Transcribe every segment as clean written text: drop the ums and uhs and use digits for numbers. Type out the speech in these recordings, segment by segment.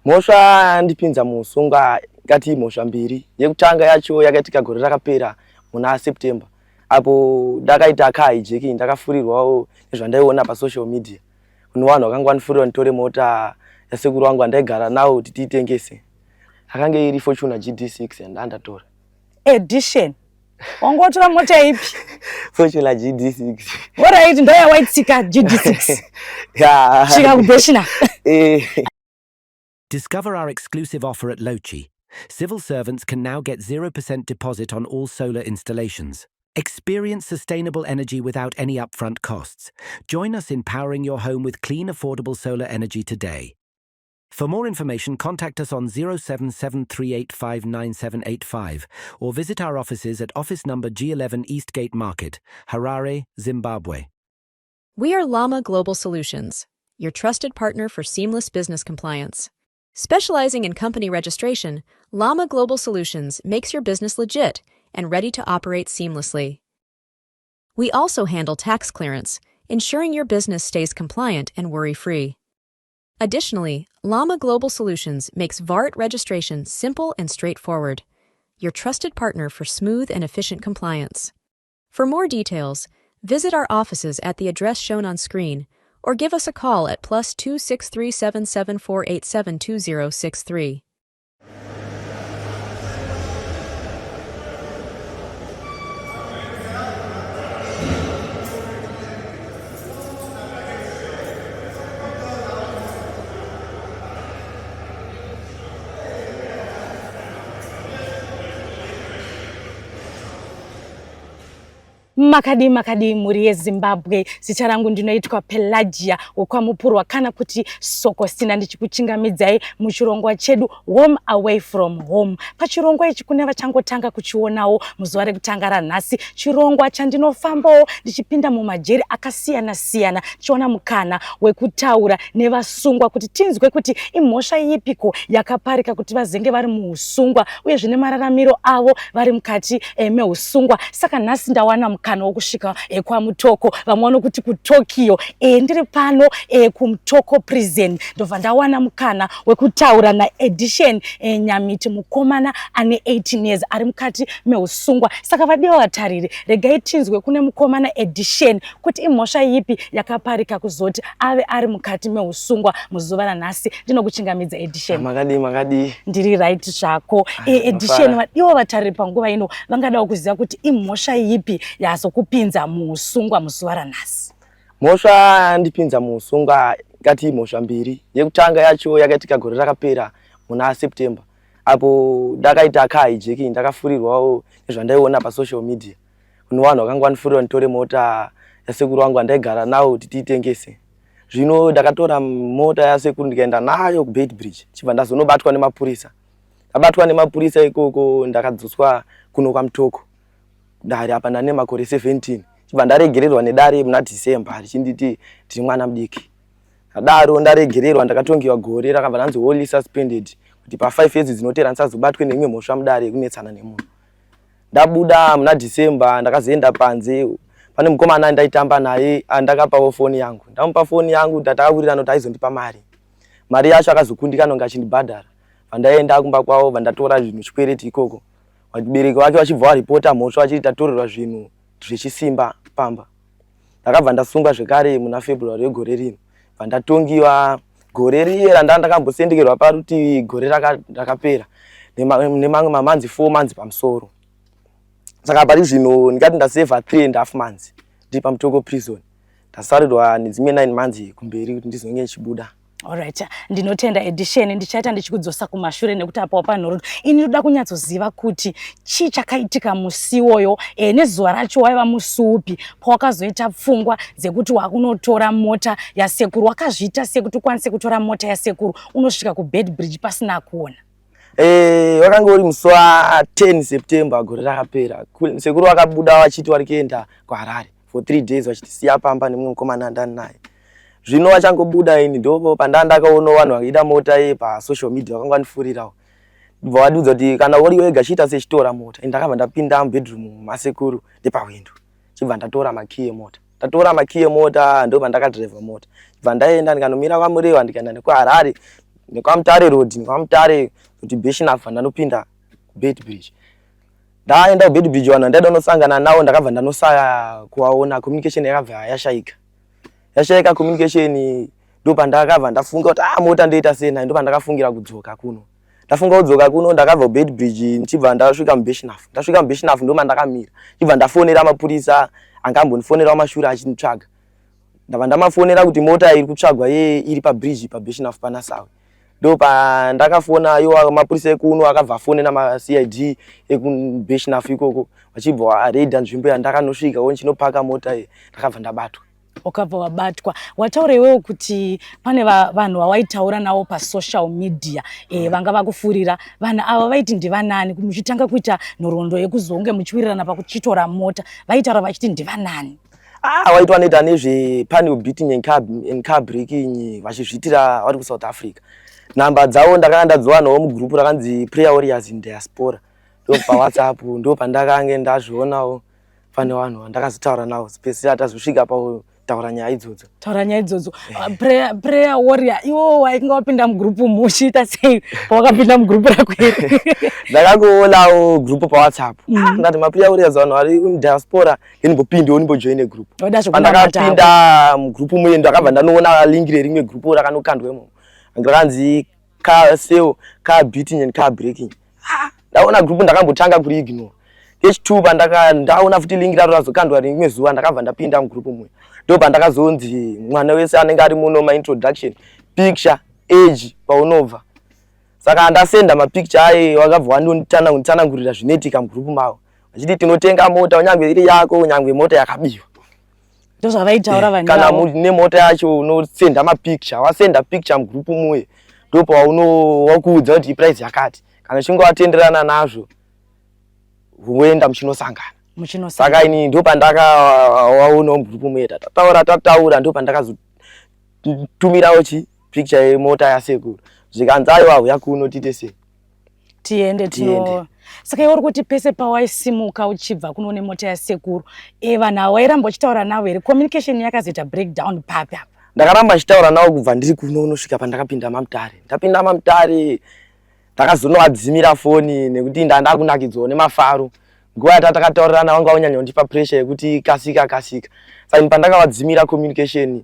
Mhosva yandipinza muusungwa ngati mhosva mbiri. Yekutanga yacho yakaitika gore rakapera muna September apo ndakaita car hijacking, ndakafurirwawo nezvandaiona pasocial media. Kune vanhu vakanga vandifurira nditore mota yasekuru vangu vandaigara nawo kuti tiitengese. Yakange iri Fortuner GD6 yandandatora. Edition. Wanga watora mota ipi? Fortuner GD6. Alright, ndoyawaitsika GD6. Yeah. Svika kuBeshina. Eh. Discover our exclusive offer at Lochi. Civil servants can now get 0% deposit on all solar installations. Experience sustainable energy without any upfront costs. Join us in powering your home with clean, affordable solar energy today. For more information, contact us on 0773859785 or visit our offices at office number G11 Eastgate Market, Harare, Zimbabwe. We are Llama Global Solutions, your trusted partner for seamless business compliance. Specializing in company registration, Llama Global Solutions makes your business legit and ready to operate seamlessly. We also handle tax clearance, ensuring your business stays compliant and worry-free. Additionally, Llama Global Solutions makes VART registration simple and straightforward, your trusted partner for smooth and efficient compliance. For more details, visit our offices at the address shown on screen or give us a call at +263 774 872063. Makadii makadii mhuri yeZimbabwe, zita rangu ndinoitwa Pelagia wekwaMupurwa kana kuti Sokostina, ndichikuchingamidzai muchirongwa chedu Home Away From Home. Pachirongwa ichi kune vachangotanga kuchionawo muzuva rekutanga ranhasi, chirongwa chandinofambawo ndichipinda mumajeri akasiyana siyana tichiona mukana wekutaura nevasungwa kuti tinzwe kuti imhosva yipiko yakaparika kuti vazenge vari muusungwa uyezve nemararamiro avo vari mukati eh, meusungwa. Saka nhasi ndawana mukana wokusvika eh, kwaMutoko, vamwe vanokuti kuTokyo. Eh, ndiri pano eh, kuMutoko prison, ndobva ndawana mukana wekutaura naEdition eh, Nyamiti, mukomana ane 18 years ari mukati meusungwa. Saka vadiwa vatariri, regai tinzwe kune mukomana Edition kuti imhosva yipi yakaparika kuzoti ave ari mukati meusungwa muzuva ranhasi. Ndinokuchingamidza Edition. Makadii, makadii? Ndiri right zvako. Ah, Edition, ndinofara. vadiwa vatariri panguva ino vangadawo kuziva kuti imhosva yipi yazokupinza muusungwa muzuva ranhasi. Mhosva yandipinza muusungwa ngati mhosva mbiri. Yekutanga yacho yakaitika gore rakapera muna September apo ndakaita car hijacking, ndakafurirwawo nezvandaiona pasocial media. Kune vanhu vakanga vandifurira nditore mota yasekuru vangu vandaigara nawo kuti tiitengese. Zvino ndakatora mota yasekuru ndikaenda nayo kuBeitbridge, chibva ndazonobatwa nemapurisa. Ndabatwa nemapurisa ikoko ndakadzoswa kuno kwaMutoko. Dare apa ndane makore 17. Chibva ndaregererwa nedare muna December richinditi ndiri mwana mudiki. Ndadaro ndaregererwa, ndakatongiwa gore rakabva ranzi wholly suspended kuti pa 5 years dzinotera ndisazobatwe neimwe mhosva mudare yekunetsana nemunhu. Ndabuda muna December ndakazoenda panze, pane mukomana andaitamba naye andakapawo foni yangu. Ndamupa foni yangu takawirirana kuti aizondipa mari. Mari yacho akazokundikana kunge achindibhadhara. Pandaenda kumba kwavo vandatora zvinhu chikwereti ikoko. Vabereki vake vachibva varipota mhosva vachiti tatorerwa zvinhu zvechisimba pamba. Ndakabva ndasungwa zvekare muna February wegore rino. Bva ndatongiwa gore riye randa ndakambosendekerwa parutivi gore rakapera nemamwe mamanzi 4 months pamusoro. Saka pari zvino ndingati ndasevha 3.5 months ndiri paMutoko prison. Ndasarirwa nedzimwe 9 months kumberi kuti ndizonge ndichibuda. Alright, ndinotenda Edition, ndichaita ndichikudzosa kumashure nekuti apa wapanhorondo. Ini ndoda kunyatsoziva kuti chii chakaitika musi iwoyo nezuva racho waiva musi upi pawakazoita pfungwa dzekuti wakunotora mota yasekuru. Wakazviita sei kuti ukwanise kutora mota yasekuru unosvika kuBeitbridge pasina kuona? Wakanga uri musi wa 10 September gore rakapera. Sekuru vakabuda vachiti vari kuenda kuHarare for 3 days vachitisiya pamba nemumwe mukomana andani naye. Zvino vachangobuda ini ndipo pandanga ndakaona vanhu vaida mota iyi pasocial media vakanga vandifurirawo. Ndibva vandiudza kuti kana uri wega chiita sechitora mota. Ini ndakabva ndapinda mubedroom masekuru ndepahwindo. Chibva ndatora makiyi emota. Ndatora makiyi emota ndipo pandakadhiraivha mota. Chibva ndaenda ndikanomira kwaMurewa ndikaenda nekuHarare. NekwaMutare road, nekwaMutare kuti Beshinaf, ndanopinda Beitbridge. Ndaenda kuBeitbridge, vanhu vandaida kunosangana navo ndakabva ndanosaya kuvaona. Communication yakabva yashaika, yashaika communication. Ndopandakabva ndafunga kuti, ah, mota ndoita sei nayo? Ndopandakafungira kudzoka kuno. Ndafunga kudzoka kuno, ndakabva kuBeitbridge, ndichibva ndasvika muBeshinaf. Ndasvika muBeshinaf, ndomandakamira, chibva ndafonera mapurisa anga ambondifonerawo mashure achinditsvaga. Ndabva ndamafonera kuti mota iri kutsvagwa ye iri pabridge paBeshinaf pana Sawe. Ndo pandakafona iwo mapurisa ekuno akabva afonera maCID ekuBeshinaf ikoko, vachibva varedha nzvimbo yandakanosvika wo ndichinopaka mota iyi. Ndakabva ndabatwa. Wakabva wabatwa. Wataura iwewo kuti pane vanhu vawaitaura navo pasocial media vanga vakufurira. Vanhu ava vaiti ndivanani? Muchitanga kuita nhoroondo yekuzonge muchiwirirana pakuchitora mota, vaitaura vachiti ndivanani? Ah, vaiti vanoita nezvepanel beating and car breaking, vachizviitira vari kuSouth Africa. Nhamba dzavo ndakanga ndadziwanawo mugurupu rakanzi Prayer Warriors in Diaspora, ndo paWhatsApp, ndo pandakange ndazvionawo pane vanhu vandakazotaura navo. Pesira tazosvika pakutaura nyaya idzodzo. Taura nyaya idzodzo. Prayer warrior iwowo wainge wapinda mugurupu muchiita sei pawakapinda mugurupu rako iri? Ndakangoonawo gurupu paWhatsApp. Ah, ndati maprayer warriors, vanhu vari mudiaspora, ndimbopindewo, ndimbojoine gurupu. Wada zvekunamata. Pandakapinda mugurupu muye, ndakabva ndanoona link rerimwe gurupu rakanokandwa imomo, rakanzi car sale, car beating and car breaking. Ah, ndaona gurupu, ndakambotanga kuriignore. Kechi2 pandaka ndaona futi link raro razokandwa rimwe zuva, ndakabva ndapinda mugurupu muya. Ndo pandakazonzi mwana wese anenge ari muno, maintroduction, picture, age, paunobva. Saka ndasenda mapicture aye, wakabva wanditsanangurira zvinoitika mugurupu mavo, vachiti tinotenga mota kunyange iri yako, kunyange mota yakabiwa. Ndozvavaitaura vanhu Kana ivavo. Nemota yacho unosenda mapicture. Wasenda picture mugurupu muye, ndopaunowakuudza kuti iprice yakati. Kana uchinge watenderana nazvo, woenda muchinosangana. Muchinosangana. Saka ini ndopandakawaonawo mugurupu muye, tataura, tataura, ndopandakazotumirawo chi picture yemota yasekuru. Zvikanzi, aiwa, uya kuno tiite sei. Tiende. Tiende. Tino saka iwe uri kuti pese pawaisimuka uchibva kuno nemota yasekuru, vanhu ava wairamba uchitaura navo here? Communication yakazoita breakdown papi apa? Ndakaramba ndichitaura navo kubva ndiri kuno unosvika pandakapinda maMutare. Ndapinda maMutare, ndakazonovadzimira foni nekuti ndanda kunakidzwawo nemafaro. Nguva yata takataurirana, vanga vanyanya kundipa pressure yekuti kasika, kasika. Saka ini pandakavadzimira communication,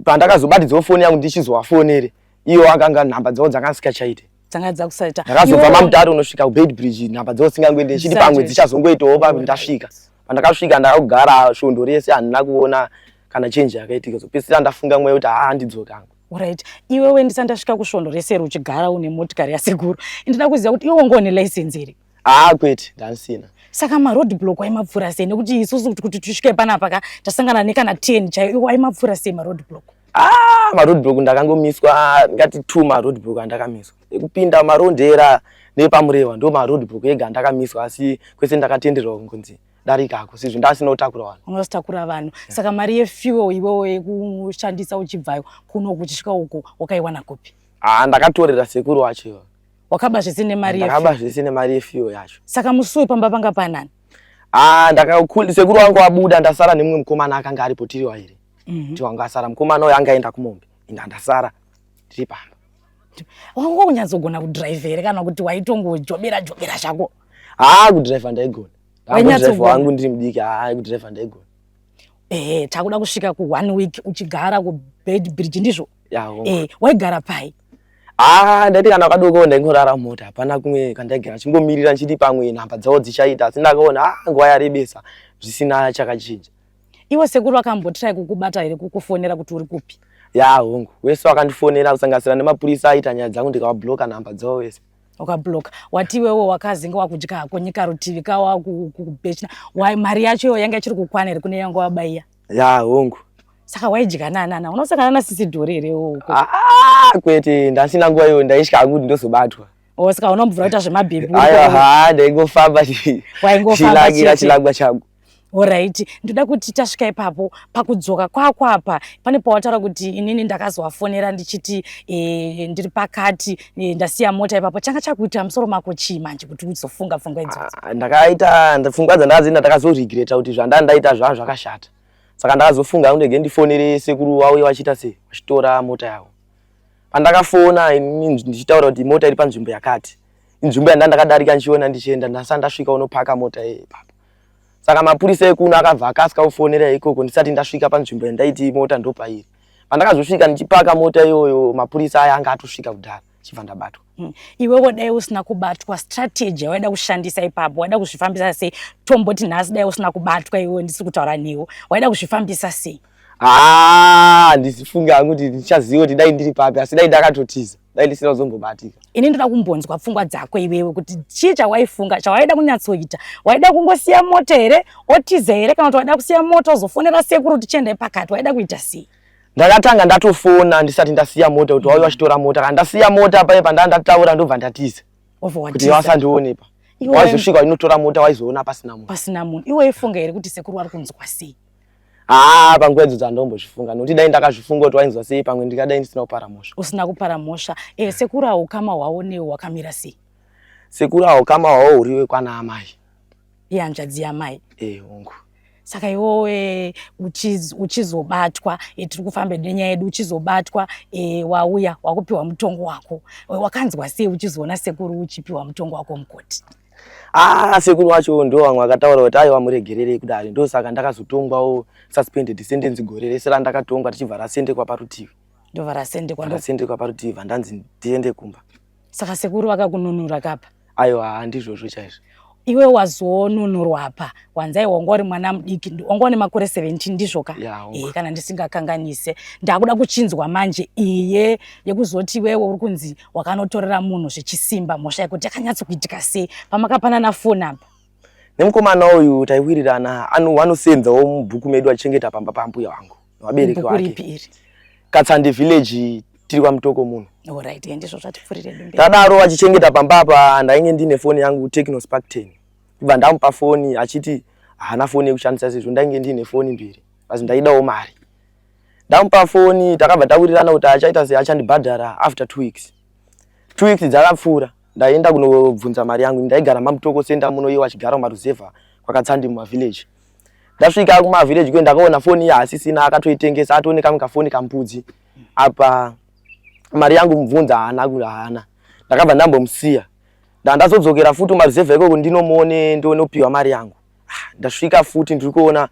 pandakazobatidzawo foni yangu ndichizovafonere, ivo akanga nhamba dzavo dzanga dzisingachaite. Dzanga dzakusaita. Ndakazobva maMutare unosvika kuBeitbridge, nhamba dzavo dzisingangoende, ndichiti pamwe dzichazongoitawo pa ndasvika. Pandakasvika, ndakagara svondo rese, handina kuona kana change yakaitika. Zopedzisira ndafunga mweya kuti haa, ndidzoka hangu. Alright, iwewe ndisati ndasvika kusvondo rese uchigara une motikari yasekuru, ndinoda kuziva kuti iwe wanga une license here? Haa, kwete, ndandisina. Saka maroad block waimapfuura sei? Nekuti isusu kuti tisvike panapa ka, tasangana nekana 10 chaiyo. Iwe waimapfuura sei maroad block? Ah, maroad block ndakangomiswa ngati two maroad block andakamiswa, ekupinda Marondera nepaMurewa, ndo maroad block ega andakamiswa. Asi kwese ndakatenderwa kunzi darikako, sezvo ndasina kutakura vanhu. Unositakura vanhu. Saka mari yefuel iwewo yekushandisa uchibvayo kuno uchisvika uko wakaiwana kupi? Ah, ndakatorera sekuru wacho ivo. Wakaba zvese nemari yefuel? Ndakaba zvese nemari yefuel yacho. Saka musi uyu pamba panga panani? Ah, sekuru wangu wabuda, ndasara nemumwe mukomana akanga aripo, tiri vairi. Ti wanga asara mukomana uyo angaenda kumombe, inda ndasara ndiri pamba. Wanga kunyatsogona kudhiraivha here, kana kuti waitongojobera jobera zvako? Haa, kudhiraivha ndaigona. Wainyatsogona? Ndakudhiraivha wangu ndiri mudiki. Haa, kudhiraivha ndaigona. Ehe, takuda kusvika ku one week uchigara kuBeitbridge, ndizvo? Ya, hongu. Waigara pai? Ah, ndaiti kana kadoko ndaingorara mumota, hapana kumwe kandaigara, chingomirira nchiti pamwe nhamba dzavo dzichaita. Asi ndakaona, ah, nguva yarebesa zvisina chakachinja. Iwe sekuru vakambotirai kukubata here, kukufonera kuti uri kupi? Ya, hongu, wese wakandifonera, kusanganisira nemapurisa aita nyaya dzangu, ndikavabloka nhamba dzavo wese. Wakabloka. Wati iwewe wakazinga wakudya hako nyika rutivi kawa kubhechina, mari yacho iyo yanga ichiri kukwana here kune yanga wabaiya? Ya, hongu. Saka waidya nanana? Unosangana nasisi Dhori here uko? Ah, kwete, ndasina nguva iyo, ndaitya kuti ndozobatwa. O, saka unombvura kuita zvemabhebhi? Aiwa, ha, ndaingofamba. Waingofamba Chilakira chete. Chilagwa changu. Alright, ndoda kuti tasvika ipapo pakudzoka kwako apa, pane pawataura kuti inini ndakazovafonera ndichiti ndiri pakati, ndasiya mota ipapo. Changa chakuita musoro mako chii manje kuti uzofunga pfungwa idzodzo? Ah, ndakaita pfungwa dzandakazoenda, ndakazoregreta kuti zvanda ndaita zvava zvakashata. Saka ndakazofunga ndege ndifonere sekuru vauye vachiita sei, vachitora mota yavo. Pandakafona ini ndichitaura kuti mota iri panzvimbo yakati, inzvimbo yanda ndakadarika ndichiona ndichienda, ndasati ndasvika unopaka mota iye ipapo. Saka mapurisa ekuno akabva akasika kufonera ikoko ndisati ndasvika panzvimbo yandaiti mota ndopairi. Pandakazosvika ndichipaka mota iyoyo, mapurisa aya anga atosvika kudhara, chibva ndabatwa. Iwewo dai usina kubatwa, strategy yawaida kushandisa ipapo, waida kuzvifambisa sei? Tomboti nhasi dai usina kubatwa iwewe, ndisiri kutaura newe, waida kuzvifambisa sei? Haa, handizifunge hangu kuti ndichaziva kuti dai ndiri papi, asi dai ndakatotiza, dai ndisina kuzombobatika. Ini ndoda kumbonzwa pfungwa dzako iwewe kuti chii chawaifunga, chawaida kunyatsoita. Waida kungosiya mota here, otiza here, kana kuti waida kusiya mota uzofonera sekuru kuti chiendai pakati? Waida kuita sei? Ndakatanga ndatofona ndisati ndasiya mota kuti wauya wachitora mota. Kana ndasiya mota paye pandaa ndataura, ndobva ndatiza kuti vasandionepa. Waizosvika inotora mota, waizoona pasina munhu. Pasina munhu. Iwe waifunga here kuti sekuru vari kunzwa sei? Haa, panguva idzo dzandombozvifunga, nokuti dai ndakazvifunga kuti wainzwa sei, pamwe ndingadai ndisina kupara mhosva. Usina kupara mhosva. Sekuru aukama hwavo newe hwakamira sei? Sekuru aukama hwavo huriwe kwana amai. Ihanzvadzi yamai? Hongu. Saka iwowe uchizobatwa, tiri kufamba nenyaya yedu, uchizobatwa, wauya wakupiwa mutongo wako, wakanzwa sei uchizoona sekuru uchipiwa mutongo wako mukoti? Ah, sekuru wacho ndo vamwe vakataura kuti aiwa, muregererei kudari. Ndosaka ndakazotongwawo suspended sentence gore rese randakatongwa, tichibva rasendekwa parutivi. Ndobva rasendekwa? Rasendekwa parutivi, ndanzi ndiende kumba. Saka sekuru vakakununura kapa? Aiwa, handizvozvo chaizvo. Iwe wazonunurwa apa, wanzai wanga uri mwana mudiki, wanga une makore 17, ndizvoka? Yeah. Kana ndisingakanganise. Ndakuda kuchinzwa manje iye yekuzoti iwewe uri kunzi wakanotorera munhu zvechisimba, mhosva yekuti yakanyatsokuitika sei pamakapanana foni apa? Nemukomana uyu taiwirirana, anosenzawo mubhuku medu achichengeta pamba pambuya wangu nevabereki Bhuku vake. ripi iri? Katsande village, tiri kwaMutoko muno. Alright, ndizvo zvatipfurire mberi. Tadaro achichengeta pamba apa, ndainge ndine foni yangu Tecno Spark 10. Ibva ndamupa foni achiti haana foni yekushandisa sezvo ndainge ndine foni mbiri, asi ndaidawo mari. Ndamupa foni, takabva tawirirana kuti achaita sei, achandibhadhara after 2 weeks. 2 weeks dzakapfuura, ndaenda kunobvunza mari yangu. Ndaigara maMutoko Center muno, iwo achigara kumaruzevha kwaKatsandi mumavillage. Ndasvika kumavillage kwe, ndakaona foni iye haasisina, akatoitengesa, atone kamwe kafoni kambudzi. Apa mari yangu mubvunza haana haana. Ndakabva ndambomusiya, ndandazodzokera futi kumaruzevha ikoko ndinomuone, ndionopiwa mari yangu. Ah, ndasvika futi ndiri kuona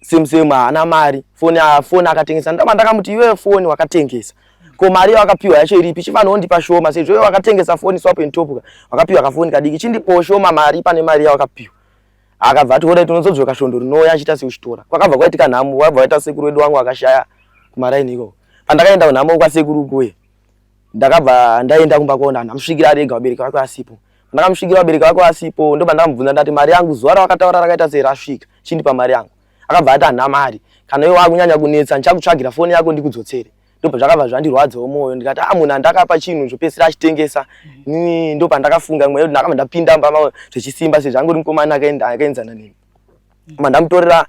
same same, haana mari, foni foni akatengesa. Ndaba ndakamuti, iwewe foni wakatengesa, ko mari yawakapiwa yacho iripi? Chifanira kundipa shoma sezvo iwe wakatengesa foni swap and top, wakapiwa kafoni kadiki, chindipowo shoma mari pane mari yawakapiwa. Akabva ati, alright, unozodzoka svondo rinouya achiita seuchitora. Kwakabva kwaitika nhamo, wabva waita sekuru wedu wangu akashaya kumaraini ikoko. Pandakaenda kunhamo kwasekuru kuye, ndakabva ndaenda kumba kwaona, ndamusvikira ari ega, vabereki vake asipo. Ndakamusvikira vabereki vake asipo, ndobva ndamubvunza, ndati, mari yangu zuva rawakataura rakaita sei, rasvika, chindipa mari yangu. Akabva ati handina mari, kana iwe wakunyanya kunetsa ndichakutsvagira foni yako ndikudzotsere. Ndobva zvakabva zvandirwadzawo mwoyo, ndikati, a, munhu andakapa chinhu zvopedzisira achitengesa nini. Ndopandakafunga mweya kuti ndakabva ndapinda mba zvechisimba sezvo angori mukomana akaenzana neni. Mandamutorera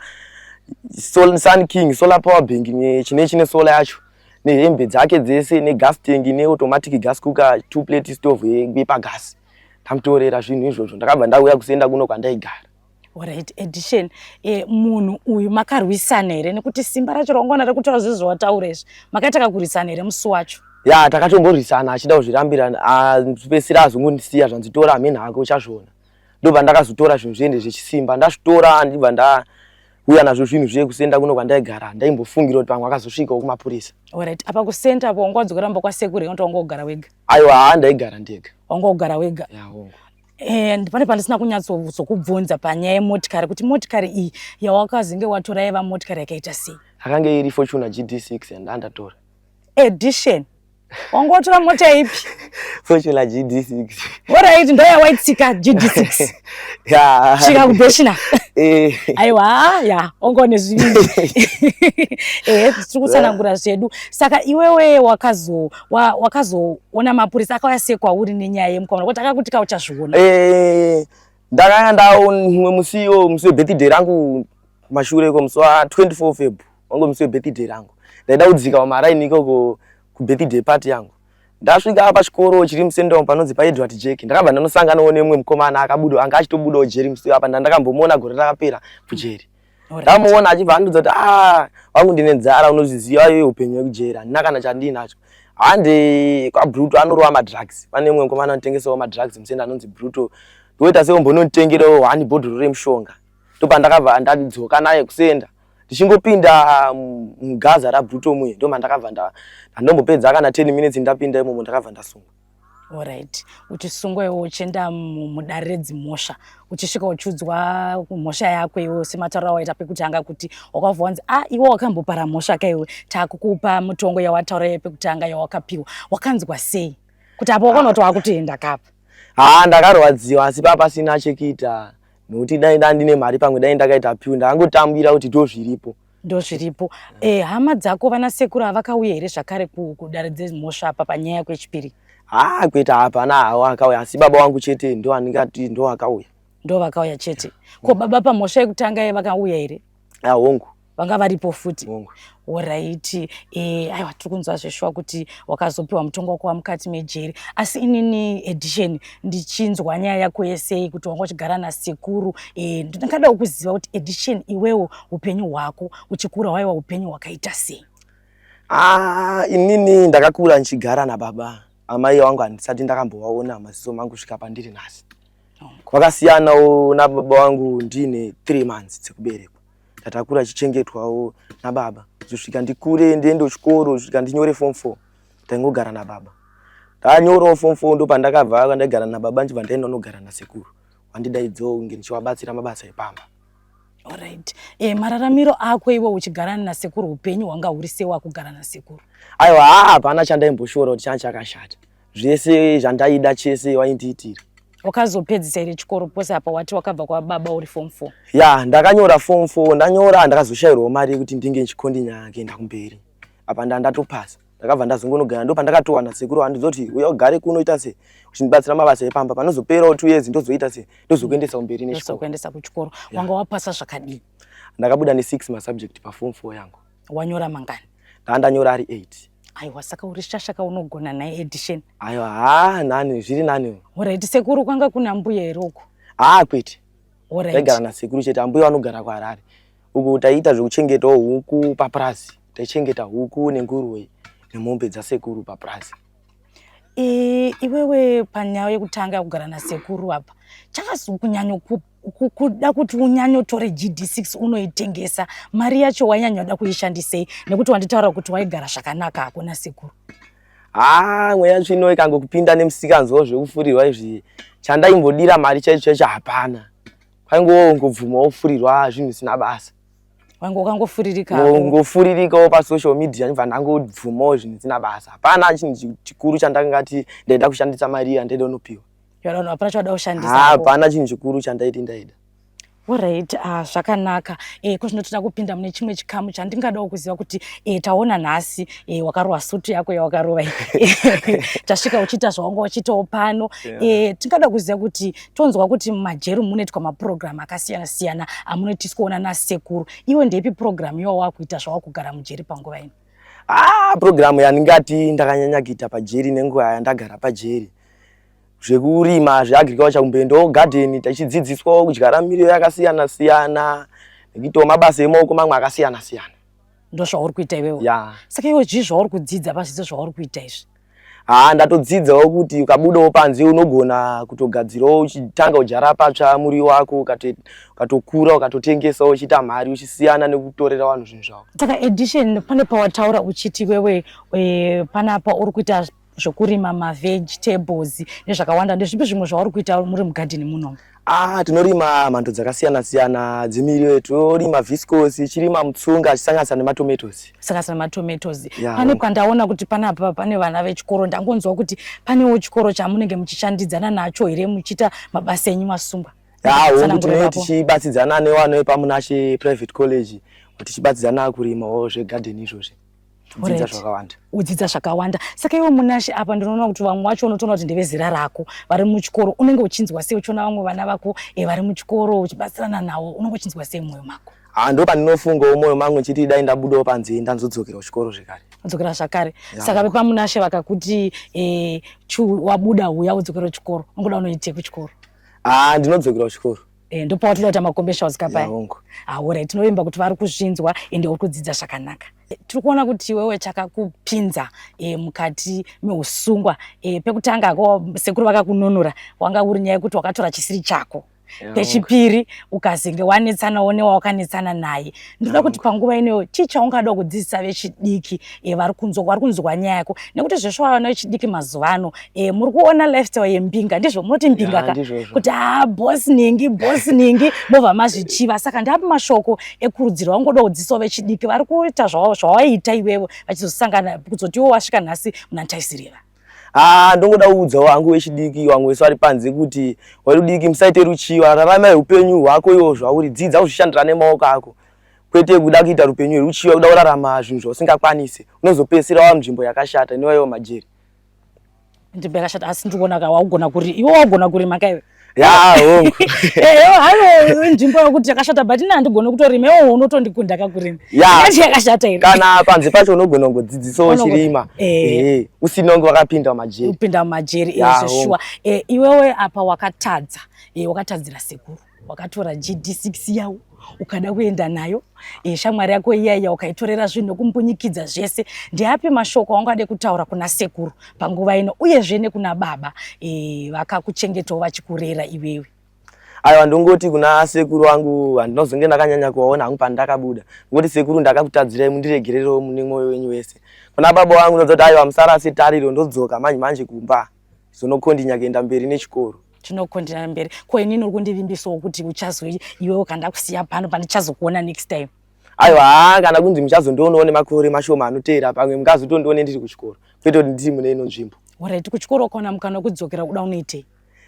Sun King solar power bank chine solar yacho, nehembe dzake dzese, negas tank, neautomatic gas cooker, two plate stove yepagasi. Ndamutorera zvinhu izvozvo, ndakabva ndauya kusenda kuno kwandaigara. Alright, edition, munhu uyu makarwisana here? Nekuti simba racho raungaona rekutora zvezvo zvawataura izvi, makaita kakurwisana here musi wacho? Ya, takatomborwisana achida kuzvirambira, pedzisira azongondisiya, zvanzi tora hamene hako uchazviona. Ndobva ndakazotora zvinhu zviende zvechisimba. Ndazvitora, ndibva ndauya nazvo zvinhu zviye kusenda kuno kwandaigara. Ndaimbofungira kuti pamwe akazosvikawo kumapurisa. Alright, apa kusenta apo wanga wadzokera mumba kwasekuru here, kuti wanga wogara wega? Aiwa, haa, ndaigara ndega. Wanga wogara wega? Ya, hongu. And pane pandisina kunyatsozokubvunza panyaya yemotikari, kuti motikari iyi yawakazinge watora yaiva motikari yakaita sei? Akange iri Fortuner GD6 yandandatora. Edition, wanga watora mota ipi? Fortuner GD6. Alright, ndo yawaitsika GD6? Ya. Svika kubheshina? Eh. Aiwa, ya, wanga une zvivindi. Tiri kutsanangura zvedu. Saka iwewe wakazoona mapurisa akauya sei kwauri nenyaya yemukomana, kuti akakuti ka uchazviona? Ndakanga ndaumwe musiwo, musi webirthday rangu mashure iko, musi wa24 Feb wangu, musi webirthday rangu. Ndaida kudzika pamaraini ikoko kubirthday party yangu. Ndasvika pachikoro chiri muSendom panonzi paEdward Jack, ndakabva ndanosanganawo nemumwe mukomana akabuda, anga achitobudawo jeri musi apa. Ndandakambomuona gore rakapera kujeri. Ndamuona achibva andiudza kuti, a, wangu, ndine nzara, unozviziva iwe upenyu hwekujeri, handina kana chandinacho. Hande kwaBruto anorova madrugs. Pane mumwe mukomana anotengesawo madrugs musenda anonzi Bruto. Ndoita seumbononditengerawo one bhodhoro remushonga. Ndopandakabva ndadzoka naye kusenda. Ndichingopinda mugaza raBruto muye ndomandakabva ndandombopedza kana 10 minutes ndapinda imomo ndakabva ndasungwa. Alright. Uchisungwa iwe uchienda mudare redzimhosva uchisvika uchiudzwa mhosva yako iwe sematauro awaita pekutanga kuti wakabva wanzi ah iwe wakambopara mhosva ka iwe takukupa mutongo yawataura iye pekutanga yawakapiwa wakanzwa sei kuti apo wakaona kuti wakutoenda kapa? Haa ndakarwadziwa asi papasina chekuita nokuti dai ndandine mari pamwe dai ndakaita piu ndakangotambira kuti ndozviripo. Ndozviripo. Eh, hama dzako vana sekuru havakauya here zvakare kudare dzemhosva apa panyaya yako yechipiri? Haa kwete hapana hawo akauya asi baba wangu chete ndo andingati ndo akauya. Ndo vakauya chete. Ko baba pamhosva yekutanga ye vakauya here? Ah hongu. Vanga varipo futi. Hongu. Horaiti. Eh, aiwa tiri kunzwa zveshuwa kuti wakazopiwa mutongo wako wamukati mejeri. Asi inini Edition ndichinzwa nyaya yako yese kuti wanga uchigara nasekuru eh, ndingadawo kuziva kuti Edition iwewo upenyu hwako uchikura hwaiwa upenyu hwakaita sei? Ah, inini ndakakura ndichigara nababa. Amai vangu handisati ndakambovaona maziso mangu kusvika pandiri nhasi. Vakasiyanawo nababa vangu ndine 3 months dzekuberekwa. Ndatakura chichengetwawo nababa kuzosvika ndikure ndiende kuchikoro kusvika ndinyore form 4 ndaingogara nababa. Ndanyorawo form 4 ndopandakabva kwandaigara nababa ndichibva ndaenda kunogara nasekuru vandidaidzawo kunge ndichivabatsira mabasa epamba. Alright. Eh, mararamiro ako iwe uchigara nasekuru upenyu hwanga huri sei wakugara nasekuru? Aiwa haa hapana chandaimboshora kuti changa chakashata. Zvese zvandaida chese waindiitira. Wakazopedzisa here chikoro pose apa wati wakabva kwababa uri form 4? Ya, ndakanyora form 4, ndanyora ndakazoshairwawo mari yekuti ndinge ndichikondinya kuenda kumberi. Apa ndandatopasa. Ndakabva ndazongonogara ndopandakatowana sekuru vandizoti uya ugare kuno ita sei uchindibatsira mabasa epamba panozoperawo 2 years ndozoita sei ndozokuendesa kumberi nechikoro. Ndozokuendesa kuchikoro. Wanga wapasa zvakadii? Ndakabuda ne 6 masubject pa form 4 yangu. Wanyora mangani? Ndandanyora ari 8. Aiwa saka uri shasha ka unogona naye Edition. Aiwa haa nani zviri nani. Alright sekuru kwanga kuna mbuya here uko? Haa kwete. Alright. Taigara nasekuru chete ambuya vanogara kuHarare. Uku taiita zvekuchengetawo huku papurazi. Taichengeta huku nenguruve nemombe dzasekuru papurazi. E, iwewe panyaya yekutanga kugara nasekuru apa chakazokunyanya kuda kuti unyanyotore GD6 unoitengesa mari yacho wainyanya kuishandisei nekuti wanditaura kuti waigara zvakanaka hako nasekuru? Haa mweya tsvino ikangokupinda nemusikanzwa zvekufurirwa izvi chandaimbodira mari chaicho chaicho hapana. Kwaingowo ngobvuma wofurirwa zvinhu zvisina basa. Wange wakangofuririka. Ngofuririkawo pasocial media ndibva ndangobvumawo zvinhu zvisina basa. Hapana chinhu chikuru chandangati ndaida kushandisa mari iya ndaida unopiwa. Hapana chawada kushandisa. Hapana chinhu chikuru chandaiti ndaida. Alright, ah, zvakanaka. Eh, ko zvino toda kupinda mune chimwe chikamu chandingadawo kuziva kuti eh, taona nhasi eh, wakarova sutu yako yawakarova iyi. Tasvika uchiita zvawanga uchiitawo pano. Yeah. Eh, tingada kuziva kuti tonzwa kuti mumajeri munoitwa mapurogiramu akasiyana siyana amunoitiswa nasekuru. Iwe ndeipi purogiramu yawakuita zvawakugara mujeri panguva ino? Ah, purogiramu yandingati ndakanyanya kuita pajeri nenguva yandagara pajeri zvekurima zveagriculture kumboendawo garden tichidzidziswawo kudyara miriwo yakasiyana siyana nekuitawo mabasa emaoko mamwe akasiyana siyana. Ndozvauri kuita iwewe? Ya. Saka iwe zvii zvauri kudzidza pazvidzo zvauri kuita izvi? Haa ndatodzidzawo kuti ukabudawo panze unogona kutogadzirawo uchitanga kudyara patsva muriwo wako ukatokura ukatotengesawo uchiita mari uchisiyana nekutorera vanhu zvinhu zvavo. Saka Edition pane pawataura uchiti iwewe e, panapa uri kuita zvokurima mavegetables nezvakawanda ndezvipi zvimwe zvauri kuita muri mugadheni muno? Ah, tinorima mhando dzakasiyana siyana dzemiriwo. Tinorima viscose, tichirima mutsunga, tichisanganisa nematomatoes. Sanganisa nematomatoes. Yeah. Pane kwandaona kuti panapa pane vana vechikoro, ndangonzwa kuti panewo chikoro chamunenge muchishandidzana nacho here muchiita mabasa enyu masungwa? Ya, hongu tinenge tichibatsidzana nevana vepaMunashe Private College, tichibatsidzana kurimawo zvegadheni izvozvi. Kudzidza zvakawanda. Udzidza zvakawanda. Saka iwe Munashe apa ndinoona kuti vamwe vacho unotoona kuti ndevezera rako vari muchikoro, unenge uchinzwa sei uchiona vamwe vana vako eh, vari muchikoro uchibatsirana navo, unenge uchinzwa sei mwoyo mako? Ah, ndo pandinofungawo mwoyo mangu nchiti dai ndabudawo panze ndanzodzokera kuchikoro zvekare. Udzokera zvakare. Saka vepaMunashe vakakuti eh, chu wabuda huya udzokere kuchikoro, ungoda unoitei kuchikoro? Ah, ndinodzokera kuchikoro. Eh, ndopawatoda kuita macommercials kapaya. Hongu. Alright, tinovimba kuti vari kuzvinzwa ende uri kudzidza zvakanaka. Tiri kuona kuti iwewe chakakupinza mukati meusungwa, pekutanga ko sekuru vakakununura, wanga uri nyaya yekuti wakatora chisiri chako. Pechipiri ukazenge wanetsanawo newawakanetsana naye. Ndinoda kuti panguva inoyo chii chaungada kudzidzisa vechidiki vari kunzwa nyaya yako, nekuti zveshuwa vana vechidiki mazuva ano, muri kuona lifestyle yembinga, ndizvo munoti mbinga ka, kuti haa boss ningi, boss ningi, mobva mazvichiva. Saka ndapi mashoko ekurudziro wangoda kudzidzisawo vechidiki vari kuita zvawaita iwewe, vachizosangana kuzoti iwe wasvika nhasi muna Ntaisireva? Ah, ndongoda kuudzawo hangu vechidiki vamwe vese vari panze kuti vari diki, musaite ruchiva, raramai upenyu hwako iwo zvauri, dzidza kuzvishandira nemaoko ako, kwete kuda kuita rupenyu rweruchiva, kuda kurarama zvinhu zvausingakwanisi. Unozopedzisira wava munzvimbo yakashata inova iwo majeri. Nzvimbo yakashata, asi ndikuona ka waugona kuri iwe waugona kurima kaiwe. Ya, hongu. Hayo nzvimbo yokuti yakashata, but ini handigoni kutorima, iwe unotondikunda kakurima. Yacho yakashata here? Kana panze pacho unogona kungodzidzisawo uchirima, usina kunge wakapinda mumajeri. Kupinda mumajeri, zveshuwa. Iwewe apa wakatadza, wakatadzira sekuru, wakatora GD6 yawo ukada kuenda nayo, shamwari yako iyaiya ukaitorera zvinhu nokumbunyikidza zvese. Ndeapi mashoko aungade kutaura kuna sekuru panguva ino, uyezve nekuna baba vakakuchengetawo vachikurera iwewe? Aiwa, ndongoti kuna sekuru vangu, handinozonge ndakanyanya kuvaona hangu pandakabuda, ngokuti sekuru, ndakakutadzirai, mundiregererewo mune mwoyo wenyu wese. Kuna baba vangu ndodza kuti aiwa, musarase tariro, ndodzoka manje manje kumba zonokondinya kuenda mberi nechikoro. Tinokondinya mberi. Ko inini uri kundivimbisawo kuti uchazo iwewe kandakusiya pano pandichazokuona next time? Aiwa, haa, kana kunzi muchazondionawo nemakore mashoma anoteera, pamwe mungazotondione ndiri kuchikoro, kwete kuti ndiri mune ino nzvimbo. Alright, kuchikoro ukaona mukana wekudzokera, kuda unoitei?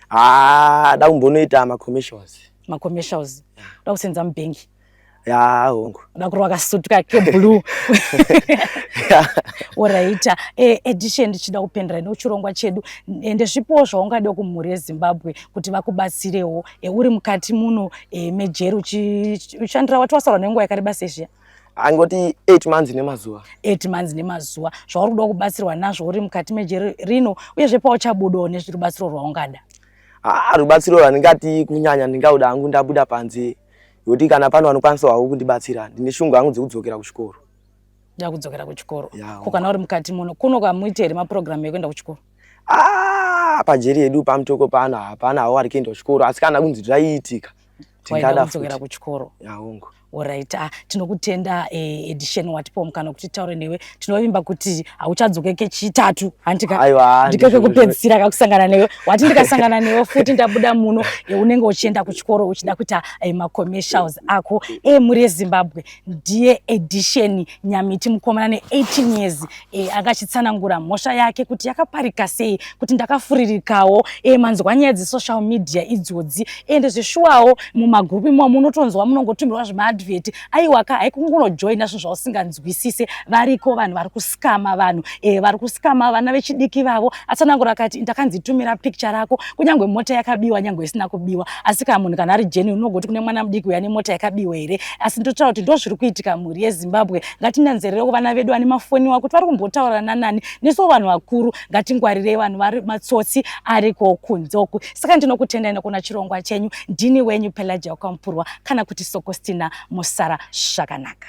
Haa, da kumbonoita macommercials. Macommercials, uda kusenza mubhengi? Ya, hongu. Uda kurova kasutu keblue. Alright, Edition, ndichida kupendera nechirongwa chedu, ende zvipowo zvaungade kumhuri yeZimbabwe kuti vakubatsirewo, uri mukati muno mejeri uchishandira, wati wasarwa nenguva yakareba sezviya? Angoti 8 months nemazuva. 8 months nemazuva. Zvauri kuda kubatsirwa nazvo uri mukati mejeri rino, uyezve pauchabudawo nezvirubatsiro rwaungada? Haa, rubatsiro rwandingati kunyanya ndingauda hangu ndabuda panze, nokuti kana pano vanokwanisa havo kundibatsira, ndine shungu hangu dzekudzokera kuchikoro. Nda kudzokera kuchikoro. Ko kana uri mukati muno, kuno kamuite here mapurogiramu ekuenda kuchikoro? Ah, pajeri yedu paMutoko pano hapana hawo ari kuenda kuchikoro, asi kana kunzi zvaiitika tingada kudzokera kuchikoro. Ya, hongu. Alright, ah, tinokutenda, Edition, watipawo mukana kuti titaure newe. Tinovimba kuti hauchadzoke kechitatu, handika? Aiwa. Ndiko kekupedzisira kakusangana newe. Wati ndikasangana newe futi ndabuda muno, unenge uchienda kuchikoro uchida kuita macommercials ako. Mhuri yeZimbabwe, ndiye Edition Nyamiti, mukomana ne18 years, akachitsanangura mhosva yake kuti yakaparika sei, kuti ndakafuririkawo. Manzwa nyaya dzesocial media idzodzi, ende zveshuwawo mumagurupu imomo munotonzwa munongotumirwa zvimaadvert. Aiwa ka, haikungonojoina zvinhu zvausinganzwisise. Variko vanhu vari kuskama vanhu, vari kuskama vana vechidiki vavo. Atsanangura akati ndakanzi tumira picture rako kunyange mota yakabiwa, nyange isina kubiwa. Asi kana munhu kana ari genuine, unogoti kune mwana mudiki uya nemota yakabiwa here? Asi ndotaura kuti ndo zviri kuitika. Mhuri yeZimbabwe, ngatinanzerere kuvana vedu vane mafoni wako kuti vari kumbotaura nanani. Nesuwo vanhu vakuru ngatingwarirei vanhu vari matsotsi ariko kunze uku. Saka ndinokutendai nekuona chirongwa chenyu. Ndini wenyu Pelagia Kwampurwa kana kuti Sokostina. Musara zvakanaka.